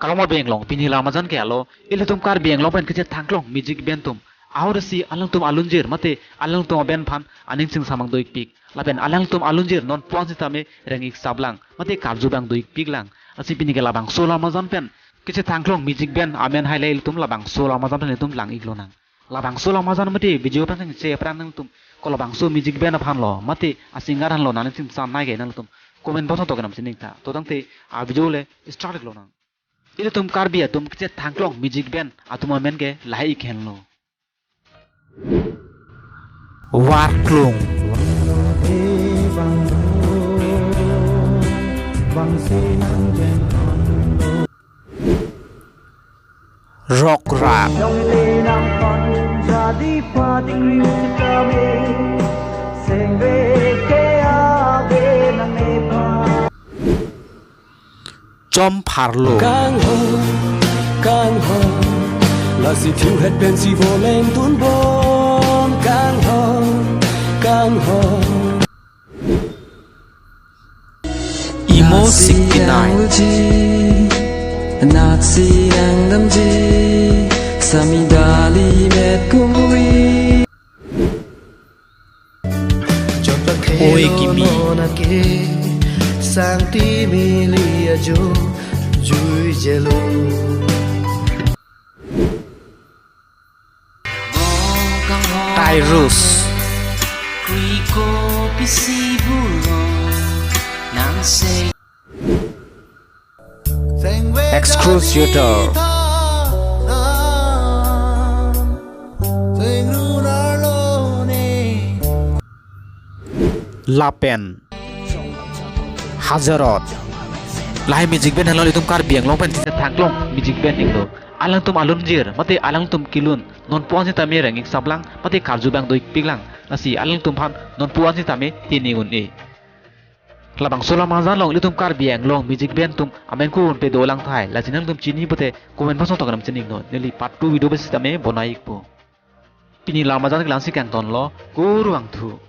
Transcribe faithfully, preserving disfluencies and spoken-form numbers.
Arong abeng along pini la majan ke alo, ilitum Karbi Anglong pen kachethangklong music band atum ahorsi alangtum alunjir mate alangtum aband aphan aning chingsam nang do-ikpik. Lapen alangtum alunjir non puan sitame reng-ik saplang mate karju bang do-ikpik lang. Lasi pini ke labangso la majan pen kachethangklong music band amen haile ilitum labangso la majan pen ilitum lang-ik lonang. Labangso la majan mate video aphan nangche aphrang nangtum ko labangso music band aphan lo mate a-singer aphan lo nangli chingsam nai ke nangtum comment box atum kenam sining tha. To tangte a video le start ik lonang. Ilitum Karbi atum kachethangklong music band atum amen ke lahai-ik henlo. Warklung. Rokrak. Chompharlo. Kangho, kangho, lasi thiu het pensi voleng tunbom. Kangho, kangho. Imo sixty nine. Naksi angdamji, sami dali met kumri. Oi kimi. Sangti mili ajo jui jelo. Tyrus. Excruciator. Lapen Hajarot. Lahai music band henlo ilitum Karbi Anglong pen kachethangklong music band iklo. Alangtum alunjir mate alangtum kelun non puan sitame reng-ik saplang mate karju bang do-ikpik lang. Lasi alangtum aphan non puan sitame hini un-e. Labangso la majan along ilitum Karbi Anglong music band atum amen ko-an pe dolang tahai. Lasi nangtum chini pute comment box atum kenam sining non. Neli part two video pen sitame bonai-ikpo. Pini la majan ke la-ansi kangtonlo, kurvangthu.